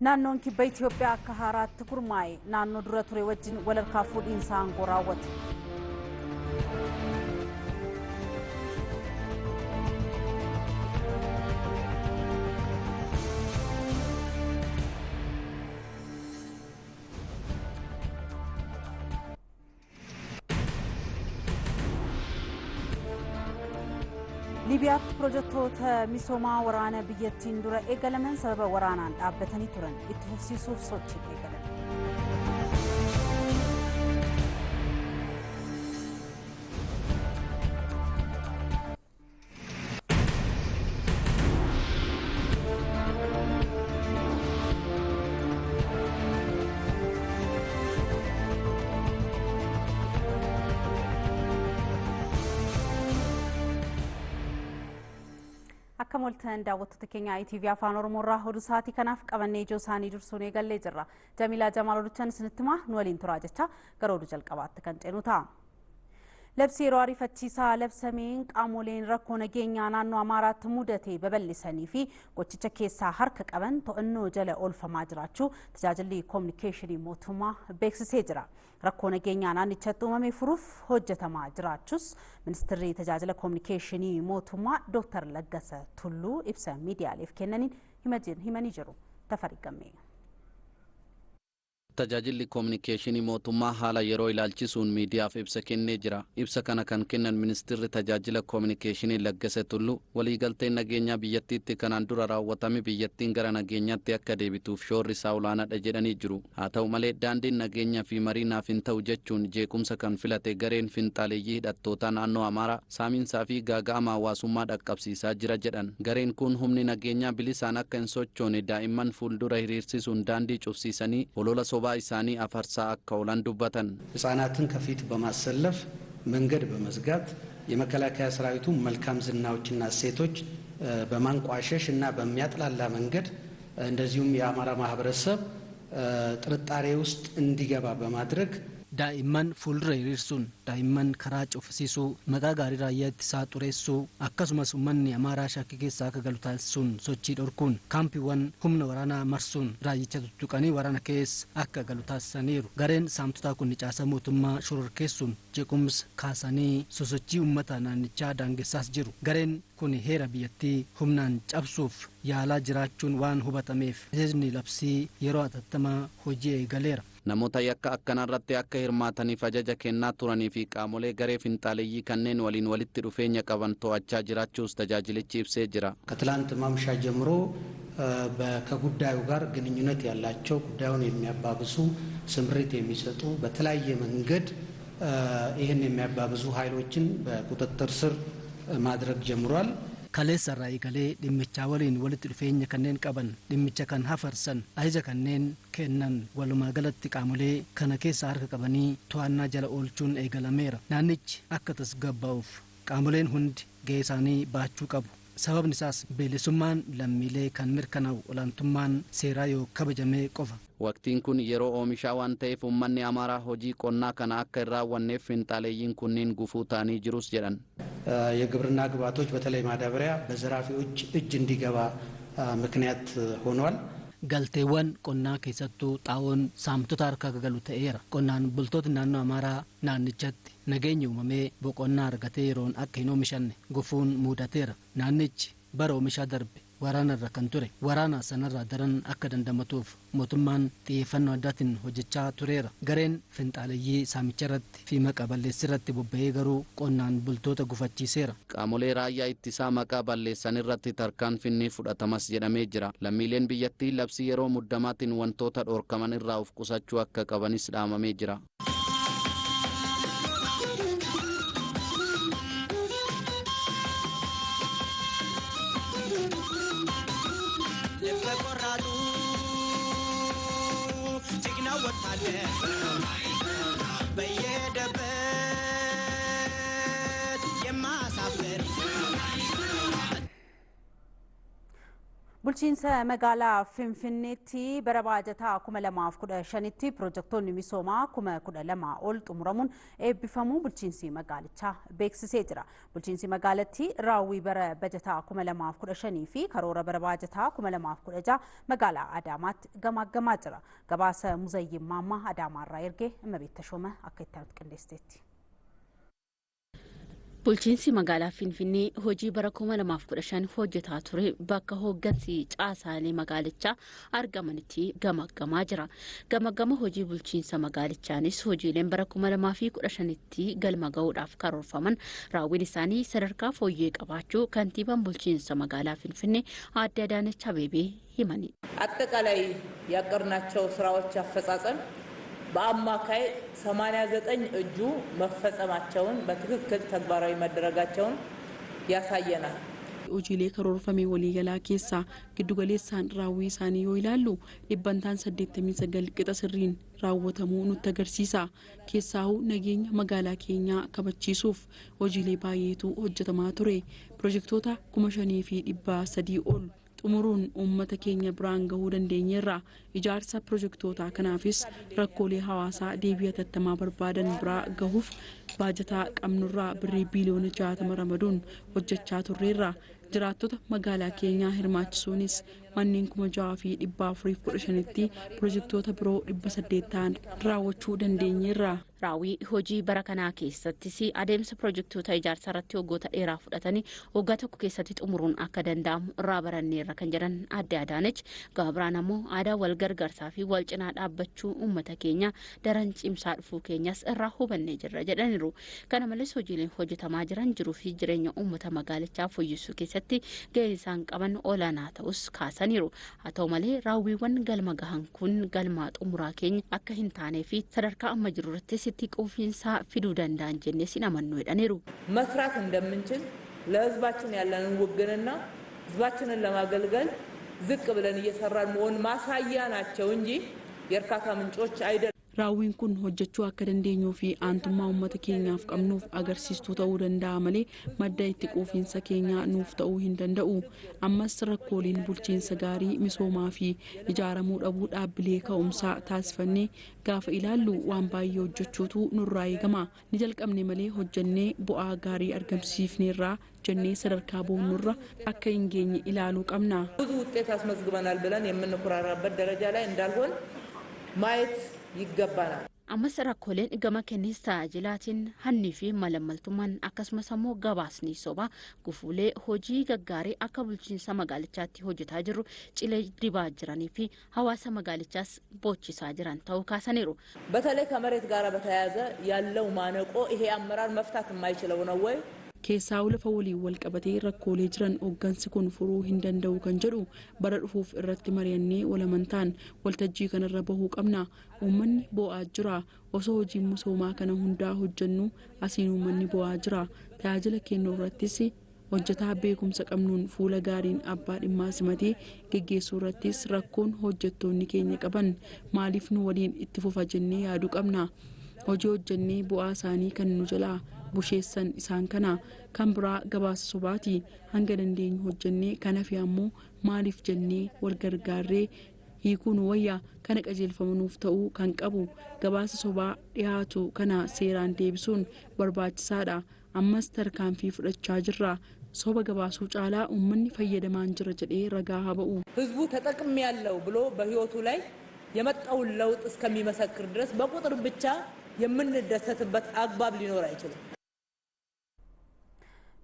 Naannoon kibba Itoophiyaa akka haaraatti gurmaa'e naannoo dura ture wajjin walharkaa fuudhiinsa aangoo raawwate. Liibiyaatti pirojektoota misoomaa waraana biyyattiin dura eegalaman sababa waraanaan dhaabbatanii turan itti fufsiisuuf sochiin eegalame. Akka moltan daawwattoota keenya ITV Afaan Oromoo irraa oduu sa'aatii kanaaf qabannee ijoo isaanii dursuun eegallee jirra. Jamiilaa Jamaal Oduchaan isinitti himaa, nu waliin turaa jecha gara oduu jalqabaatti kan ceenu ta'a. Labsi yeroo ariifachiisaa labsameen qaamoleen rakkoo nageenyaa naannoo Amaaraatti mudate babal'isanii fi gochicha keessaa harka qaban to'annoo jala oolfamaa jiraachuu tajaajilli koominikeeshinii mootummaa beeksisee jira. Rakkoo nageenyaa naannichatti uumame furuuf hojjetamaa jiraachuus ministeerri tajaajila koominikeeshinii mootummaa Dr. Laggasa Tulluu ibsa miidiyaaleef kennaniin himanii jiru. Tafarii Gammee. Tajaajilli koominikeeshinii mootummaa haala yeroo ilaalchisuun miidiyaaf ibsa kennee jira. Ibsa kana kan kennan ministeerri tajaajila koominikeeshinii Laggasa Tulluu waliigalteen nageenyaa biyyattiitti kanaan dura raawwatame biyyattiin gara nageenyaatti akka deebituuf shoorri isaa olaanaadha jedhanii jiru. Haa ta'u malee, daandiin nageenyaa fi marii naaf hin ta'u jechuun jeequmsa kan filate gareen finxaaleeyyii hidhattootaa naannoo Amaaraa saamiinsaa fi gaaga'ama hawaasummaa dhaqqabsiisaa jira jedhan. Gareen kun humni nageenyaa bilisaan akka hin sochoone daa'imman fuuldura hiriirsisuun daandii cufsiisanii olola sobaa isaanii afarsaa akka oolan dubbatan. ህጻናትን ከፊት በማሰለፍ መንገድ በመዝጋት የመከላከያ ሰራዊቱ መልካም ዝናዎችና እሴቶች በማንቋሸሽ እና በሚያጥላላ መንገድ እንደዚሁም የአማራ ማህበረሰብ ጥርጣሬ ውስጥ እንዲገባ በማድረግ Daa'imman fuuldura hiriirsuun daa'imman karaa cufsiisuu, maqaa gaarii raayyaa ittisaa xureessuu, akkasumas uummanni Amaaraa shakkii keessaa akka galu taasisuun sochii dhorkuun kaampiiwwan humna waraanaa marsuun raayyicha tuttuqanii waraana keessa akka galu taasisaniiru. Gareen saamtotaa kun caasaa mootummaa shororkeessuun jeequmsa kaasanii sosochii uummata naannichaa daangessaas jiru. Gareen kun heera biyyattii humnaan cabsuuf yaalaa jiraachuun waan hubatameef ajajni labsii yeroo hatattamaa hojii eegaleera. Namoota yakka akkanarratti akka hirmaataniif ajaja kennaa turanii fi qaamolee garee finxaaleeyyii kanneen waliin walitti dhufeenya qaban to'achaa jiraachuus tajaajilichi ibsee jira. ከትላንት ማምሻ ጀምሮ ከጉዳዩ ጋር ግንኙነት ያላቸው፣ ጉዳዩን የሚያባብሱ፣ ስምሪት የሚሰጡ፣ በተለያየ መንገድ ይህን የሚያባብሱ ኃይሎችን በቁጥጥር ስር ማድረግ ጀምሯል። Kaleessa irraa eegalee dhimmichaa waliin walitti dhufeenya kanneen qaban, dhimmicha kan hafarsan, ajaja kanneen kennan, walumaa galatti qaamolee kana keessa harka qabanii to'annaa jala oolchuun eegalameera. Naannichi akka tasgabbaa'uuf qaamoleen hundi gahee isaanii baachuu qabu. Sababni isaas bilisummaan lammiilee kan mirkanaa'u olaantummaan seeraa yoo kabajamee qofa. Waqtiin kun yeroo oomishaa waan ta'eef uummanni Amaaraa hojii qonnaa kana akka hin raawwanneef finxaaleeyyiin kunniin gufuu ta'anii jirus jedhan. የግብርና ግብዓቶች በተለይ ማዳበሪያ በዘራፊዎች እጅ እንዲገባ ምክንያት ሆኗል። Galteewwan qonnaa, keessattuu xaa'oon, saamtota harka galu ta'eera. Qonnaan bultoonni naannoo Amaaraa naannichatti nageenyi uumamee boqonnaa argatee yeroon akka hin oomishanne gufuun mudateera. Naannichi bara oomishaa darbe waraanarra kan ture, waraana sanarraa daran akka dandamatuuf mootummaan xiyyeeffannoo addaatiin hojjechaa tureera. Gareen finxaaleeyyii saamicha irratti fi maqa balleessi irratti bobba'ee garuu qonnaan bultoota gufachiiseera. Qaamolee raayyaa ittisaa maqaa balleessan irratti tarkaanfiin fudhatamas jedhamee jira. Lammiileen biyyattii labsii yeroo muddamaatiin wantoota dhoorkaman irraa of qusachuu akka qabanis dhaamamee jira. ቆራጡ ጀግና ወታደር በየሄደበት የማሳፍር Bulchiinsa Bulchiinsa magaalaa Finfinneetti bara baajataa 2015tti pirojektoonni misoomaa 12,000 ol xumuramuun eebbifamuu bulchiinsi magaalichaa beeksisee jira. Bulchiinsi magaalattii raawwii bara bajataa 2015 fi karoora bara baajataa 2016 magaalaa Adaamaatti gamaaggamaa jira. Gabaasa Muzayyin Maammaa Adaamaarraa ergee Immabeet Tashooma akka itti aanutti qindeessiteetti. Bulchiinsi magaalaa Finfinnee hojii bara 2015 hojjetaa ture bakka hooggansi caasaalee magaalichaa argamanitti gamaggamaa jira. Gamaggama hojii bulchiinsa magaalichaanis hojiileen bara 2015tti galma gahuudhaaf karoorfaman raawwiin isaanii sadarkaa fooyyee qabaachuu kantiibaan bulchiinsa magaalaa Finfinnee Aadde Adaanech Abeebee himani. አጠቃላይ ያቀድናቸው ስራዎች አፈጻጸም በአማካይ 89 እጁ መፈጸማቸውን በትክክል ተግባራዊ መደረጋቸውን ያሳየናል። Hojiilee karoorfame waliigalaa keessaa giddugaleessaan raawwii isaanii yoo ilaallu dhibbantaan 89 qixa sirriin raawwatamuu nutti agarsiisa. Keessaahuu nageenya magaalaa keenyaa kabachiisuuf hojiilee baay'eetu hojjetamaa ture. Pirojektoota 5,300 ol xumuruun uummata keenya biraan gahuu dandeenyeerra. Ijaarsa pirojektoota kanaafis rakkoolee hawaasaa deebii hatattamaa barbaadan biraa gahuuf baajataa qabnurraa birrii biiliyoona 60 ramaduun hojjechaa turreerra. Jiraattota magaalaa keenyaa hirmaachisuunis manneen 6,415tti pirojektoota biroo 800 ta'an raawwachuu dandeenyeerra. Raawwii hojii bara kanaa keessattis adeemsa pirojektoota ijaarsa irratti waggoota dheeraa fudhatanii waggaa tokko keessatti xumuruun akka danda'amu irraa baranneerra kan jedhan Aadde Adaanech, gama biraan ammoo aadaa wal gargaarsaa fi wal cinaa dhaabbachuu uummata keenya daran cimsaa dhufuu keenyas irraa hubannee jirra jedhaniiru. Kana malees hojiileen hojjetamaa jiran jiruu fi jireenya uummata magaalichaa fooyyessuu keessatti gaheen isaan qaban olaanaa ta'us kaasaniiru. Haa ta'u malee raawwiiwwan galma gahan kun galma xumuraa keenya akka hin taanee fi sadarkaa amma jiru irratti itti quufinsaa fiduu danda'an jennee sin amannu jedhaniiru. መስራት እንደምንችል ለህዝባችን ያለንን ውግንና ህዝባችንን ለማገልገል ዝቅ ብለን እየሰራን መሆን ማሳያ ናቸው እንጂ የእርካታ ምንጮች አይደሉም። Raawwiin kun hojjechuu akka dandeenyuu fi aantummaa uummata keenyaaf qabnuuf agarsiistuu ta'uu danda'a malee madda itti quufinsa keenyaa nuuf ta'uu hin danda'u. Ammas rakkooleen bulchiinsa gaarii misoomaa fi ijaaramuu dhabuu dhaabbilee ka'umsaa taasifannee gaafa ilaallu waan baay'ee hojjechuutu nurraa eegama. Ni jalqabne malee hojjennee bu'aa gaarii argamsiifneerraa jennee sadarkaa boonnurra akka hin geenye ilaaluu qabna. ብዙ ውጤት አስመዝግበናል ብለን የምንኩራራበት ደረጃ ላይ እንዳልሆን ማየት ይገባናል። Ammas rakkooleen gama kenniinsa tajaajilaatiin hannii fi malammaltummaan akkasumas ammoo gabaasni sobaa gufuulee hojii gaggaarii akka bulchiinsa magaalichaatti hojjetaa jirru cilee dibaa jiranii fi hawaasa magaalichaas boochisaa jiran ta'uu kaasaniiru. በተለይ ከመሬት ጋር በተያያዘ ያለው ማነቆ ይሄ አመራር መፍታት የማይችለው ነው ወይ? Keessaa lafa waliin wal qabatee rakkoolee jiran hooggansi kun furuu hin danda'u kan jedhu bara dhufuuf irratti mari'annee walamantaan waltajjii kanarra bahuu qabna. Uummanni boo'aa jira. Osoo hojiin misoomaa kana hundaa hojjennu asiin uummanni boo'aa jira. Tajaajila kennuu irrattis hojjetaa beekumsa qabnuun fuula gaariin abbaa dhimmaa simatee geggeessuu irrattis rakkoon hojjettoonni keenya qaban maaliif nu waliin itti fufa jennee yaaduu qabna. Hojii hojjennee bu'aa isaanii kan nu jalaa busheessan isaan kana. Kan biraa gabaasa sobaati. Hanga dandeenyu hojjennee kan hafe ammoo maaliif jennee wal gargaarree hiikuu nu wayya. Kana qajeelfama nuuf ta'uu kan qabu gabaasa sobaa dhiyaatu kana seeraan deebisuun barbaachisaadha. Ammas tarkaanfii fudhachaa jirra. Soba gabaasuu caalaa uummanni fayyadamaan jira jedhee ragaa haa ba'u. ህዝቡ ተጠቅሜ ያለው ብሎ በህይወቱ ላይ የመጣውን ለውጥ እስከሚመሰክር ድረስ በቁጥር ብቻ የምንደሰትበት አግባብ ሊኖር አይችልም።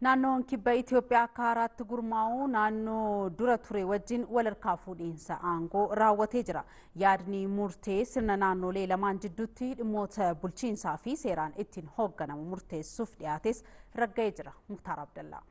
Naannoon kibba Itoophiyaa akka haaraatti gurmaa'u naannoo dura ture wajjin wal harkaa fuudhiinsa aangoo raawwatee jira. Yaadni murtee sirna naannolee lamaan jidduutti dhimmoota bulchiinsaa fi seeraan ittiin hoogganamu murteessuuf dhiyaates ragga'ee jira. Muktaar Abdallaa.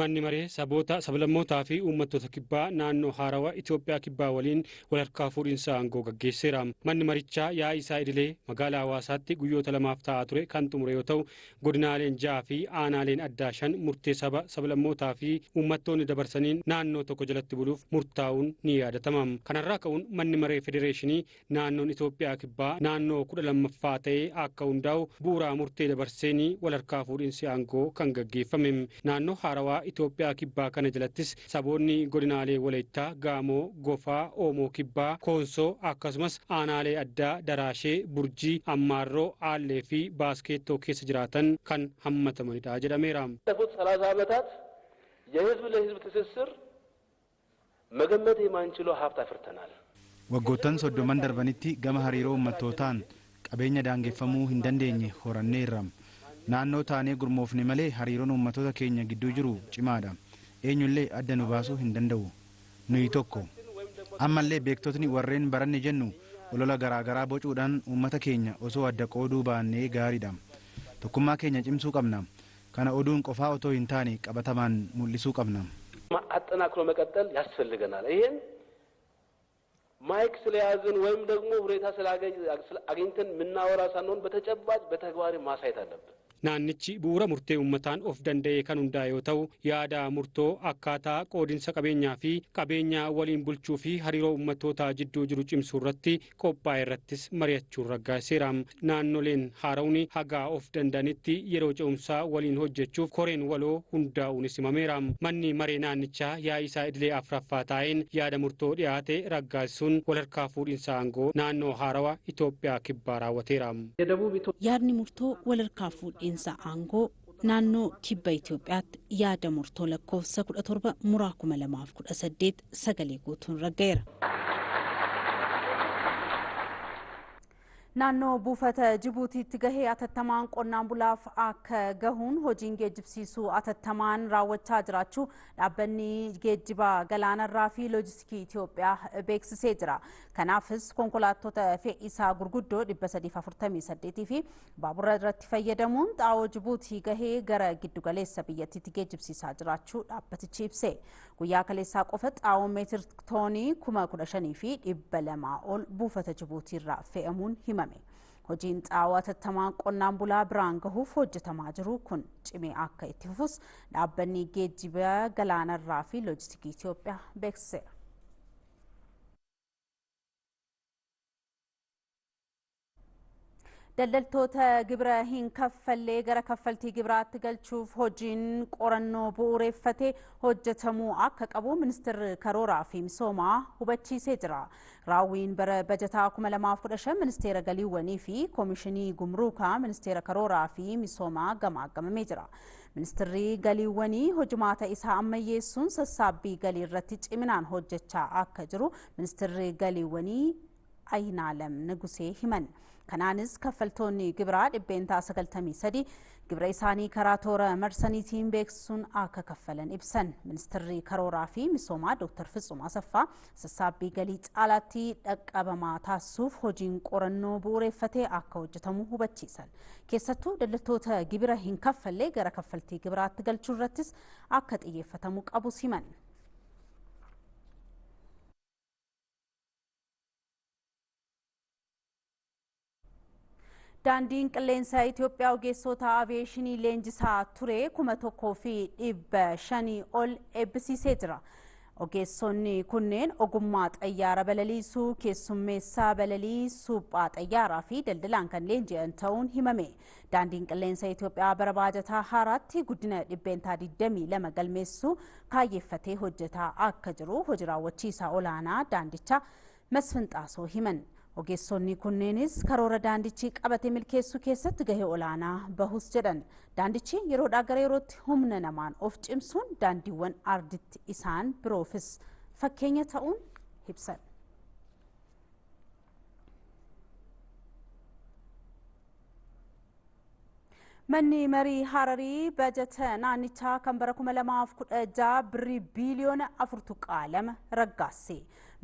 Manni maree saboota sablammootaa fi uummattoota kibbaa naannoo haarawaa Itoophiyaa kibbaa waliin wal harkaa fuudhiinsa aangoo gaggeesseera. Manni marichaa yaa'ii isaa idilee magaalaa Hawaasaatti guyyoota lamaaf taa'aa ture kan xumure yoo ta'u, godinaaleen 6 fi aanaaleen addaa 5 murtee saba sablammootaa fi uummattoonni dabarsaniin naannoo tokko jalatti buluuf murtaa'uun ni yaadatama. Kanarraa ka'uun manni maree federeeshinii naannoon Itoophiyaa kibbaa naannoo 12ffaa ta'ee akka hundaa'u bu'uura murtee dabarseenii wal harkaa fuudhiinsi aangoo kan gaggeeffame. Naannoo haarawaa haarawaa Itoophiyaa kibbaa kana jalattis saboonni godinaalee Walaayittaa, Gaamoo, Gofaa, Oomoo kibbaa, Koonsoo akkasumas aanaalee addaa Daraashee, Burjii, Ammaarroo, Aallee fi Baaskeettoo keessa jiraatan kan hammatamanidha jedhameera. ባለፉት 30 ዓመታት የህዝብ ለህዝብ ትስስር መገመት የማንችለው ሀብት አፍርተናል። Waggoottan 30 darbanitti gama hariiroo uummattootaan qabeenya daangeffamuu hin dandeenye horanneerra. Naannoo taanee gurmoofne malee hariiroon uummattoota keenya gidduu jiru cimaadha. Eenyullee adda nu baasuu hin danda'u. Nuyi tokko. Ammallee beektotni warreen baranne jennu olola garaagaraa bocuudhaan uummata keenya osoo adda qooduu baannee gaariidha. Tokkummaa keenya cimsuu qabna. Kana oduun qofaa otoo hin taane qabatamaan mul'isuu qabna. አጠናክሮ መቀጠል ያስፈልገናል። ይሄን ማይክ ስለያዝን ወይም ደግሞ ሁኔታ አግኝተን የምናወራ ሳንሆን በተጨባጭ በተግባር ማሳየት አለብን። Naannichi bu'uura murtee uummataan of danda'e kan hundaa'e yoo ta'u, yaada murtoo akkaataa qoodinsa qabeenyaa fi qabeenya waliin bulchuu fi hariiroo uummattootaa jidduu jiru cimsuu irratti qophaa'e irrattis mari'achuun raggaasiseera. Naannoleen haara'uun hagaa of danda'anitti yeroo ce'umsaa waliin hojjechuuf koreen waloo hundaa'uunis himameera. Manni maree naannichaa yaa'ii isaa idilee afuraffaa taa'een yaada murtoo dhiyaate raggaasisuun walharkaa fuudhinsa aangoo naannoo haarawaa Itoophiyaa kibbaa raawwateera. Yaadni murtoo walharkaa fuudhinsa aangoo naannoo kibba Itoophiyaatti yaada murtoo lakkoofsa 17 muraa 2018 sagalee guutuun ragga'eera. Naannoo buufata Jibuutiitti gahee atattamaan qonnaan bulaaf akka gahuun hojiin geejjibsiisuu atattamaan raawwachaa jiraachuu dhaabbanni geejjibaa galaanarraa fi loojistikii Itoophiyaa beeksisee jira. Kanaafis konkolaattota fe'iisaa gurguddoo 348 fi baabura irratti fayyadamuun xaa'oo Jibuutii gahee gara giddugaleessa biyyattiitti geejjibsiisaa jiraachuu dhaabbatichi ibse. Guyyaa kaleessaa qofa xaa'oon meetir toonii 15,200 ol buufata Jibuutiirraa fe'amuun himame. Hojiin xaa'oo atattamaan qonnaan bulaa biraan gahuuf hojjetamaa jiru kun cimee akka itti fufus dhaabbanni geejjiba galaanarraa fi loojistikii Itoophiyaa beeksiseera. Daldaltoota gibira hin kaffallee gara kaffaltii gibiraatti galchuuf hojiin qorannoo bu'uureffatee hojjetamuu akka qabu ministeerri karooraa fi misoomaa hubachiisee jira. Raawwiin bara bajataa 2015 ministeera galiiwwanii fi koomishinii gumruukaa ministeera karooraa fi misoomaa gamaagamamee jira. Ministeerri galiiwwanii hojimaata isaa ammayyeessuun sassaabbii galii irratti ciminaan hojjechaa akka jiru ministeerri galiiwwanii Ayinaalem Nugusee himan. Kanaanis kaffaltoonni gibiraa 93% gibira isaanii karaa toora marsaniitiin beeksisuun akka kaffalan ibsan. Ministeerri karooraa fi misoomaa Dr. Fitsum Asaffaa sassaabbii galii caalaatti dhaqqabamaa taasisuuf hojiin qorannoo bu'uureffatee akka hojjetamu hubachiisan. Keessattuu daldaltoota gibira hin kaffallee gara kaffaltii gibiraatti galchuu irrattis akka xiyyeeffatamu qabus himan. Daandiin qilleensa Itoophiyaa ogeessota aviyeeshinii leenjisaa ture 1,500 ol eebbisiisee jira. Ogeessonni kunneen ogummaa xayyaara balaliisuu, keessummeessaa balalii, suphaa xayyaaraa fi daldalaan kan leenji'an ta'uun himame. Daandiin qilleensa Itoophiyaa bara baajataa haaraatti guddina 22% galmeessuu kaayyeeffatee hojjetaa akka jiru hojii raawwachiisaa olaanaa daandichaa Masfin Xaasoo himan. Ogeessonni kunneenis karoora daandichi qabate milkeessuu keessatti gahee olaanaa bahus jedhan. Daandichi yeroodhaa gara yerootti humna namaan of cimsuun daandiiwwan arditti isaan biroofis fakkeenya ta'uun ibsan. Manni marii Hararii bajata naannichaa kan bara 2016 birrii biiliyoona 4.2 raggaase.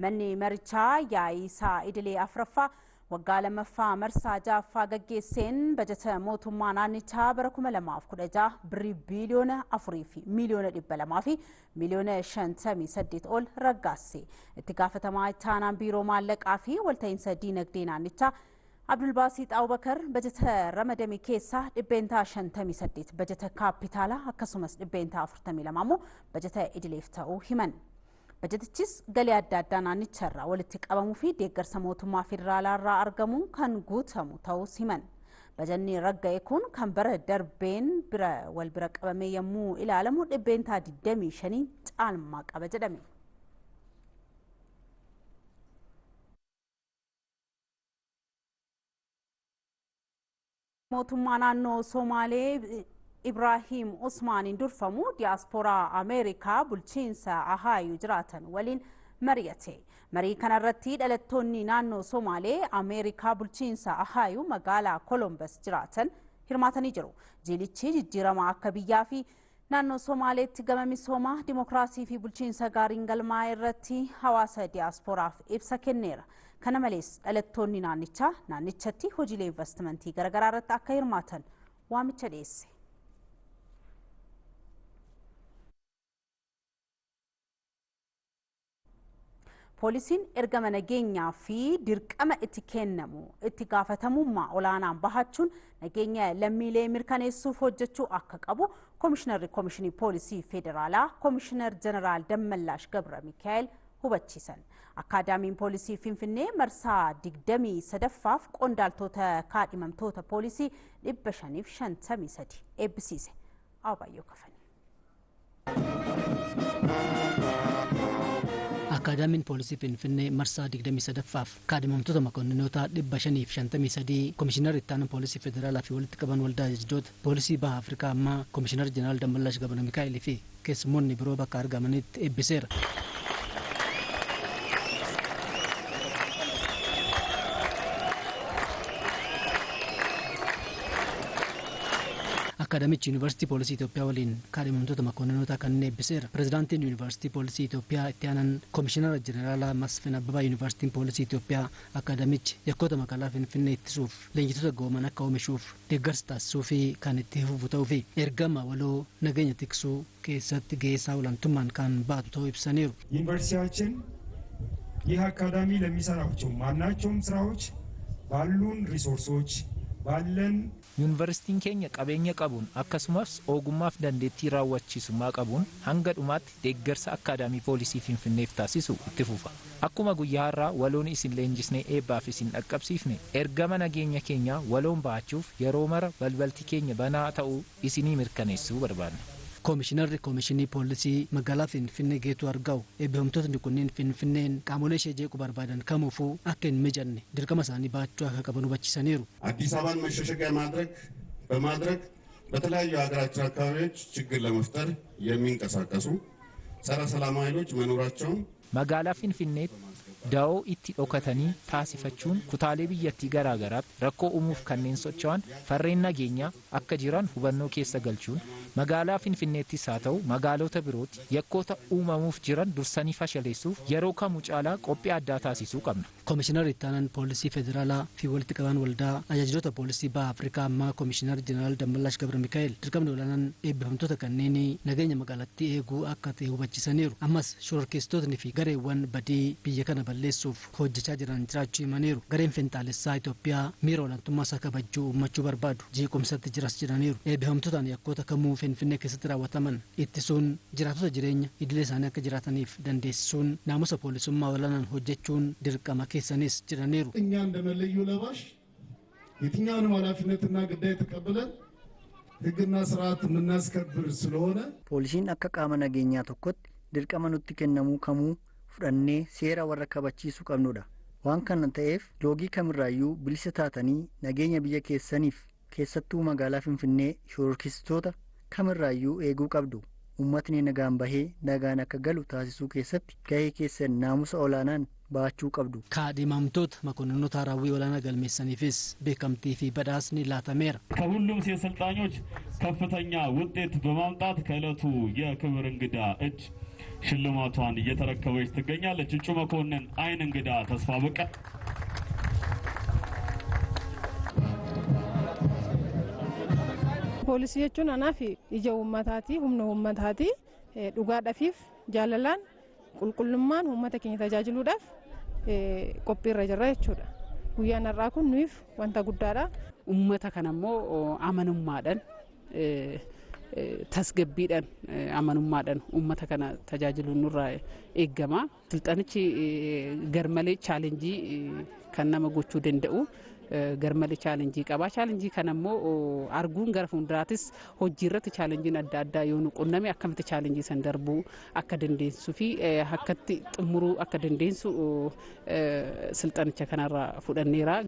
Manni marichaa yaa'ii isaa idilee afuraffaa waggaa lammaffaa marsaa ja'affaa gaggeesseen bajata mootummaa naannichaa bara 2016 birrii biiliyoona 4 fi miiliyoona 200 fi miiliyoona 58 ol raggaase. Itti gaafatamaa itti aanaan biiroo maallaqaa fi walta'iinsa diinagdee naannichaa Abdulbaasiit Abubakar bajata ramadame keessaa 58% bajata kaapitaalaa akkasumas 42% immoo bajata idileef ta'uu himan. Bajatichis galii adda addaa naannicharraa walitti qabamuu fi deeggarsa mootummaa federaalaarraa argamuun kan guutamu ta'uus himan. Bajanni ragga'e kun kan bara darbeen bira wal bira qabamee yommuu ilaalamu 25% caalmaa qaba jedhame. Mootummaa naannoo Somaalee Ibrahim Usmaaniin durfamu diyaaspooraa Ameerikaa bulchiinsa Ahaayuu jiraatan waliin mari'ate. Marii kanarratti dhalattoonni naannoo Somaalee Ameerikaa bulchiinsa Ahaayuu magaalaa Kolombas jiraatan hirmaatanii jiru. Jilichi jijjiirama akka biyyaa fi naannoo Somaaleetti gama misoomaa dimokiraasii fi bulchiinsa gaariin galmaa'e irratti hawaasa diyaaspooraaf ibsa kenneera. Kana malees dhalattoonni naannichaa naannichatti hojiilee investimentii garaagaraa irratti akka hirmaatan waamicha dhiyeesse. Poolisiin ergama nageenyaa fi dirqama itti kennamu itti gaafatamummaa olaanaan bahachuun nageenya lammiilee mirkaneessuuf hojjechuu akka qabu Koomishinarri Koomishinii Poolisii Federaalaa Koomishinar Jeneraal Dammallaash Gabra Mikaa'el hubachiisan. Akaadaamiin Poolisii Finfinnee marsaa 23ffaaf qondaaltota kaadhimamtoota poolisii 553 eebbisiise. Abayyoo Kafani. Akaadaamiin Poolisii Finfinnee marsaa 23ffaaf kaadhimamtoota makonninootaa 553 Koomishinarri itti aanaa Poolisii Federaalaa fi walitti qaban waldaa ajajjoota Poolisii Baha Afrikaa ammaa Koomishinar Jeneraal Dammallaash Gabra Mikaa'el fi keessummoonni biroo bakka argamanitti eebbiseera. Akaadaamichi Yuunivarsiitii Poolisii Itoophiyaa waliin kaadhimamtoota makonninootaa kanneen eebbiseera. Pireezidaantiin Yuunivarsiitii Poolisii Itoophiyaa itti aanan Koomishinara Jeneraalaa Masfin Abbabaa Yuunivarsiitiin Poolisii Itoophiyaa akaadaamichi yakkoota magaalaa Finfinnee ittisuuf leenjitoota gooman akka oomishuuf deeggarsa taasisuu fi kan itti fufu ta'uu fi ergama waloo nageenya tiksuu keessatti gahee isaa olaantummaan kan baatu ta'uu ibsaniiru. ዩኒቨርሲቲያችን ይህ አካዳሚ ለሚሰራቸው ማናቸውም ስራዎች ባሉን ሪሶርሶች ባለን Yuunivarsiitiin keenya qabeenya qabuun akkasumas ogummaaf dandeettii raawwachiisummaa qabuun hanga dhumaatti deeggarsa akaadaamii poolisii Finfinneef taasisu itti fufa. Akkuma guyyaa har'aa waloon isin leenjisnee eebbaaf isin dhaqqabsiifne ergama nageenya keenyaa waloon ba'achuuf yeroo mara balbalti keenya banaa ta'uu isinii mirkaneessuu barbaadna. Koomishinarri Koomishinii Poolisii magaalaa Finfinnee Geetuu Argaw eebbifamtootni kunneen Finfinneen qaamolee ishee jeequu barbaadan kamuufuu akka hin mijanne dirqama isaanii baachuu akka qaban hubachiisaniiru. አዲስ አበባን መሸሸጊያ ማድረግ በማድረግ በተለያዩ የሀገራችን አካባቢዎች ችግር ለመፍጠር የሚንቀሳቀሱ ጸረ ሰላም ኃይሎች መኖራቸውን Magaalaa Finfinneetti da'oo itti dhokatanii taasifachuun kutaalee biyyattii garaagaraatti rakkoo uumuuf kanneen socho'an farreen nageenyaa akka jiran hubannoo keessa galchuun magaalaa Finfinneettis haa ta'u magaalota birootti yakkoota uumamuuf jiran dursanii fashaleessuuf yeroo kamuu caalaa qophii addaa taasisuu qabna. Koomishinarri itti aanaan Poolisii Federaalaa fi walitti qabaan waldaa ajajjoota Poolisii Baha Afrikaa ammaa Koomishinar Jeneraal Dammallaash Gabra Mikaa'el dirqamni olaanaan eebbifamtoota kanneen nageenya magaalattii eeguu akka ta'e hubachiisaniiru. Ammas shororkeessitootni fi gareewwan badii biyya kana balleessuuf hojjechaa jiran jiraachuu himaniiru. Gareen finxaalessaa Itoophiyaa miira olaantummaa isaa kabajuu uummachuu barbaadu jeequmsatti jiras jedhaniiru. Eebbifamtootaan yakkoota kamuu Finfinnee keessatti raawwataman ittisuun jiraatota jireenya idilee isaanii akka jiraataniif dandeessisuun naamusa poolisummaa olaanaan hojjechuun dirqama keessanis jedhaniiru. እኛ እንደ መለዮ ለባሽ የትኛውንም ኃላፊነትና ግዳይ ተቀብለን ሕግና ስርዓት የምናስከብር ስለሆነ Poolisiin akka qaama nageenyaa tokkotti dirqama nutti kennamuu kamuu fudhannee seera warra kabachiisuu qabnudha. Waan kana ta'eef loogii kamirraayyuu bilisa taatanii nageenya biyya keessaniif keessattuu magaalaa Finfinnee shororkeessitoota kamirraayyuu eeguu qabdu. Uummatni nagaan bahee nagaan akka galu taasisuu keessatti gahee keessan naamusa olaanaan baachuu qabdu. Kaadhimamtoota makonninota raawwii olaanaa galmeessaniifis beekamtii fi badhaasni laatameera. ከሁሉም ሴት ሰልጣኞች ከፍተኛ ውጤት በማምጣት ከዕለቱ የክብር እንግዳ እጅ ሽልማቷን እየተረከበች ትገኛለች። እጩ መኮንን አይን እንግዳ ተስፋ በቀ Poolisii jechuun anaaf ija uummataati, humna uummataati. Dhugaadhaafiif jaalalaan qulqullummaan uummata keenya tajaajiluudhaaf qophiirra jirra jechuudha. Guyyaan har'aa kun nuuf wanta guddaadha. Uummata kana immoo amanummaadhaan tasgabbiidhaan amanummaadhaan uummata kana tajaajiluun nurraa eegama. Silxanichi garmalee chaalenjii kan nama gochuu danda'u Garmalee chaalenjii qaba. Chaalenjii kana immoo arguun gara fuulduraatis hojii irratti chaalenjiin adda addaa yoo nu qunname akkamitti chaalenjii san darbuu akka dandeessuu fi akkatti xumuruu akka dandeessu silxanicha kanarraa fudhanneera.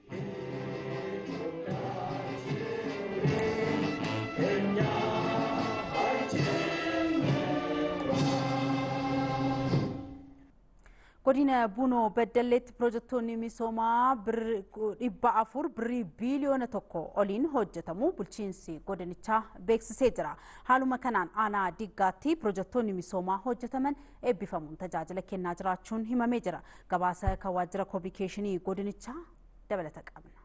Godina Bunoo Baddalleetti pirojektoonni misoomaa 400 birrii biiliyoona 1 oliin hojjetamu bulchiinsi godinichaa beeksisee jira. Haaluma kanaan aanaa Diggaatti pirojektoonni misoomaa hojjetaman eebbifamuun tajaajila kennaa jiraachuun himamee jira. Gabaasa kan waajjira kominikeeshinii godinichaa dabalata qabna.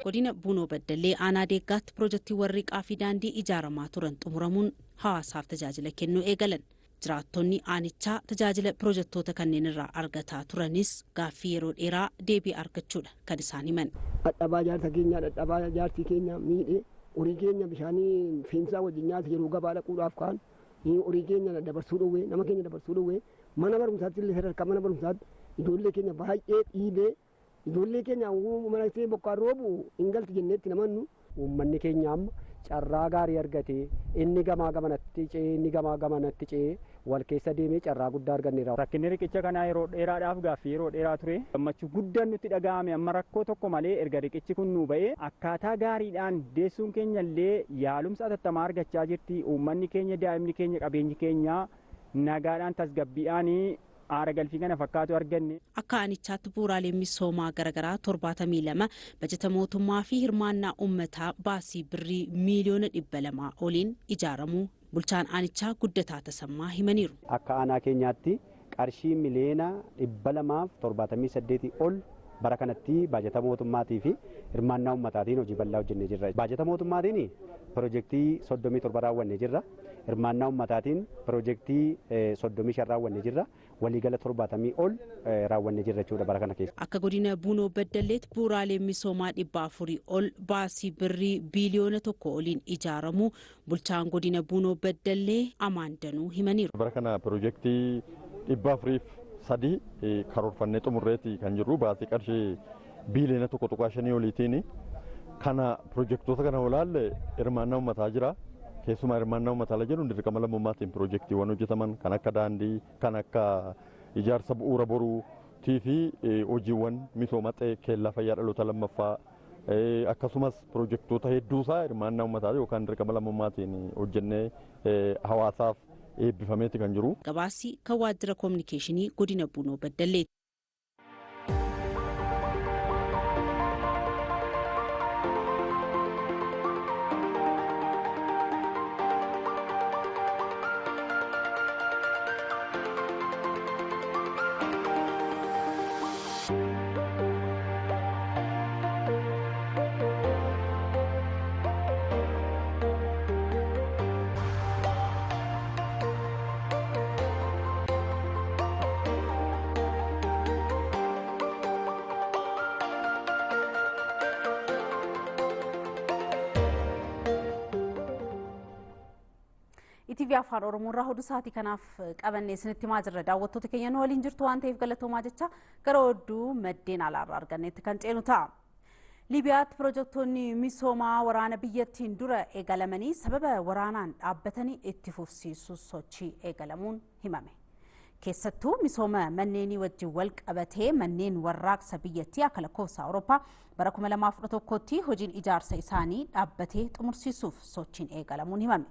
Godina Bunoo Baddallee aanaa Deeggaatti pirojektiiwwan riqaa fi daandii ijaaramaa turan xumuramuun hawaasaaf tajaajila kennuu eegalan. Jiraattonni aanichaa tajaajila pirojektoota kanneen irraa argataa turanis gaaffii yeroo dheeraa deebii argachuudha kan isaan himan. Dhadhabaa jaarsa keenya, dhadhabaa jaarsi keenya miidhee horii keenya bishaanii fiinsaa wajjin nyaata yeroo gabaa dhaquudhaaf kaan horii keenya dabarsuu dhowwee, nama keenya dabarsuu dhowwee, mana barumsaatti illee sadarkaa mana barumsaatti ijoollee keenya baay'ee dhiibee ijoollee keenya mana ishee bokkaan roobu hin galti jenneetti namannu. Uummanni keenya amma carraa gaarii argatee inni gamaa gamanatti ce'ee inni gamaa gamanatti ce'ee wal keessa deemee carraa guddaa arganneera. Rakkinni riqicha kanaa yeroo dheeraadhaaf gaaffii yeroo dheeraa ture. Gammachuu guddaan nutti dhaga'ame amma rakkoo tokko malee erga riqichi kun nu ba'ee akkaataa gaariidhaan deessuun keenya illee yaalumsa atattamaa argachaa jirti. Uummanni keenya, daa'imni keenya, qabeenyi keenya nagaadhaan tasgabbiidhaan aara galfii kana fakkaatu arganne. Akka aanichaatti bu'uuraalee misoomaa garaagaraa 72 bajata mootummaa fi hirmaannaa uummataa baasii birrii miiliyoona 200 oliin ijaaramuu bulchaan aanichaa Guddataa Tasammaa himaniiru. Akka aanaa keenyaatti qarshii miliyoona 278 ol bara kanatti baajata mootummaatii fi hirmaannaa uummataatiin hojii bal'aa hojjennee jirra. Baajata mootummaatiin pirojektii 37 raawwannee jirra. Hirmaannaa uummataatiin pirojektii 35 raawwannee jirra. Waliigala 70 ol raawwannee jirra jechuudha bara kana keessa. Akka godina Bunoo Baddalleetti bu'uuraalee misoomaa 400 ol baasii birrii biiliyoona 1 oliin ijaaramu bulchaan godina Bunoo Baddallee Amaan Danuu himaniiru. Bara kana pirojektii 403 karoorfannee xumurreeti kan jirru baasii qarshii biiliyoona 1.5 oliitiin kana pirojektoota kana olaalle hirmaannaa uummataa jira. Keessumaa hirmaannaa uummataa jedhuun dirqama lammummaatiin pirojektiiwwan hojjetaman kan akka daandii, kan akka ijaarsa bu'uura boruutii fi hojiiwwan misooma keellaa fayyaa dhaloota lammaffaa akkasumas pirojektoota hedduusaa hirmaannaa uummataa yookaan dirqama lammummaatiin hojjennee hawaasaaf eebbifameeti kan jiru. Gabaasi kan waajjira kominikeeshinii godina Bunoo Baddalleeti. ETV Afaan Oromoo irraa oduu sa'aatii kanaaf qabannee isinitti himaa jirra. Daawwattoota keenya nu waliin jirtu waan ta'eef galatoomaa jecha gara oduu maddeen alaarraa arganneetti kan ceenu ta'a. Liibiyaatti pirojektoonni misoomaa waraana biyyattiin dura eegalamanii sababa waraanaan dhaabbatanii itti fufsiisuu sochii eegalamuun himame. Keessattuu misooma manneenii wajjin wal qabatee manneen warraaqsa biyyattii akka lakkoofsa Awurooppaa bara 2011tti hojiin ijaarsa isaanii dhaabbatee xumursiisuuf sochiin eegalamuun himame.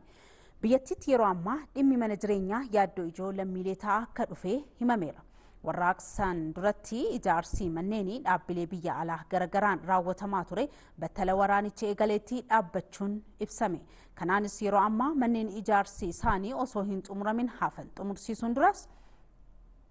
Biyyattiitti yeroo ammaa dhimmi mana jireenyaa yaaddoo ijoo lammiilee ta'aa akka dhufe himameera. Warraaqsaan duratti ijaarsi manneenii dhaabbilee biyya alaa garagaraan raawwatamaa ture battala waraanicha eegaleetti dhaabbachuun ibsame. Kanaanis yeroo ammaa manneen ijaarsi isaanii osoo hin xumuramin hafan xumursiisuun duras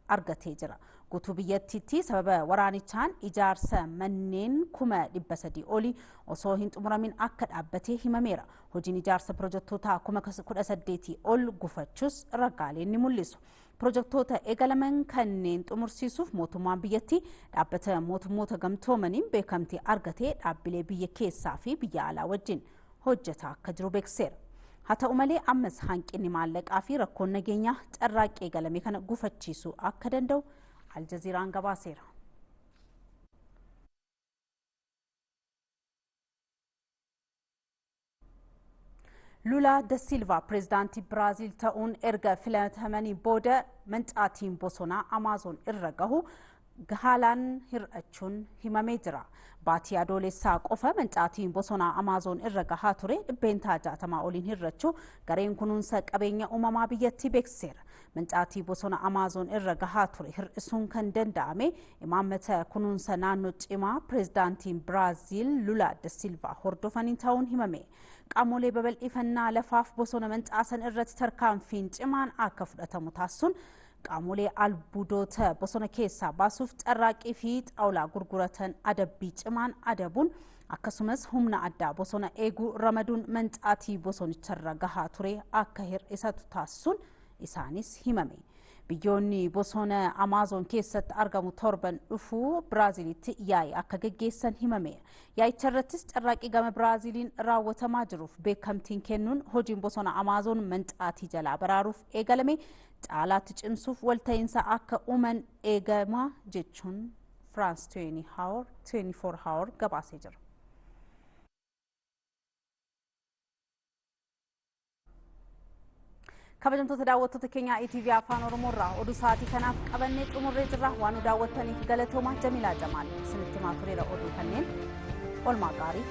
argatee jira. Guutuu biyyattiitti sababa waraanichaan ijaarsa manneen 300,000 olii osoo hin xumuramin akka dhaabbatee himameera. Hojiin ijaarsa pirojektoota 18,000 ol gufachuus ragaaleen ni mul'isu. Pirojektoota eegalaman kanneen xumursiisuuf mootummaan biyyattii dhaabbata mootummoota gamtoomaniin beekamtii argatee dhaabbilee biyya keessaa fi biyya alaa wajjin hojjetaa akka jiru beeksiseera. Haa ta'u malee ammas hanqinni maallaqaa fi rakkoon nageenyaa carraaqqii eegalame kana gufachiisuu akka danda'u Aljaziiraan gabaaseera. Lula da Silva pireezidaantii Biraaziil ta'uun erga filatamanii booda mancaatiin bosonaa Amaazon irra gahu haalaan hir'achuun himamee jira. Baatii Adoolessaa qofa mancaatiin bosonaa Amaazon irra gahaa ture 60% oliin hir'achuu gareen kunuunsa qabeenya uumamaa biyyattii beeksiseera. Mancaatii bosona Amaazon irra gahaa ture hir'isuun kan danda'ame imaammata kunuunsa naannoo cimaa pireezidaantiin Biraaziil Lula da Silva hordofaniin ta'uun himame. Qaamolee babal'ifannaa lafaaf bosona mancaasan irratti tarkaanfiin cimaan akka fudhatamu taasisuun qaamolee albuudota bosona keessaa baasuuf carraaqqii fi xaawulaa gurguratan adabbii cimaan adabuun akkasumas humna addaa bosona eeguu ramaduun mancaatii bosonicharra gahaa ture akka hir'isatu taasisuun isaanis himame. Biyyoonni bosona Amaazon keessatti argamu torban dhufuu Biraaziilitti yaa'ii akka geggeessan himame. Yaa'icha irrattis carraaqqii gama Biraaziiliin raawwatamaa jiruuf beekamtiin kennuun hojiin bosona Amaazon mancaatii jalaa baraaruuf eegalame caalaatti cimsuuf walta'iinsa akka uuman eegama jechuun Firaans 24 Hour gabaasee jira. Kabajamtoota daawwattoota keenya ETV Afaan Oromoo irraa oduu sa'aatii kanaaf qabannee xumurree jirra. Waan nu daawwattaniif galatooma. Jamiilaa Jamaal isinitti himaa tureera. Oduu kanneen oolmaa gaarii.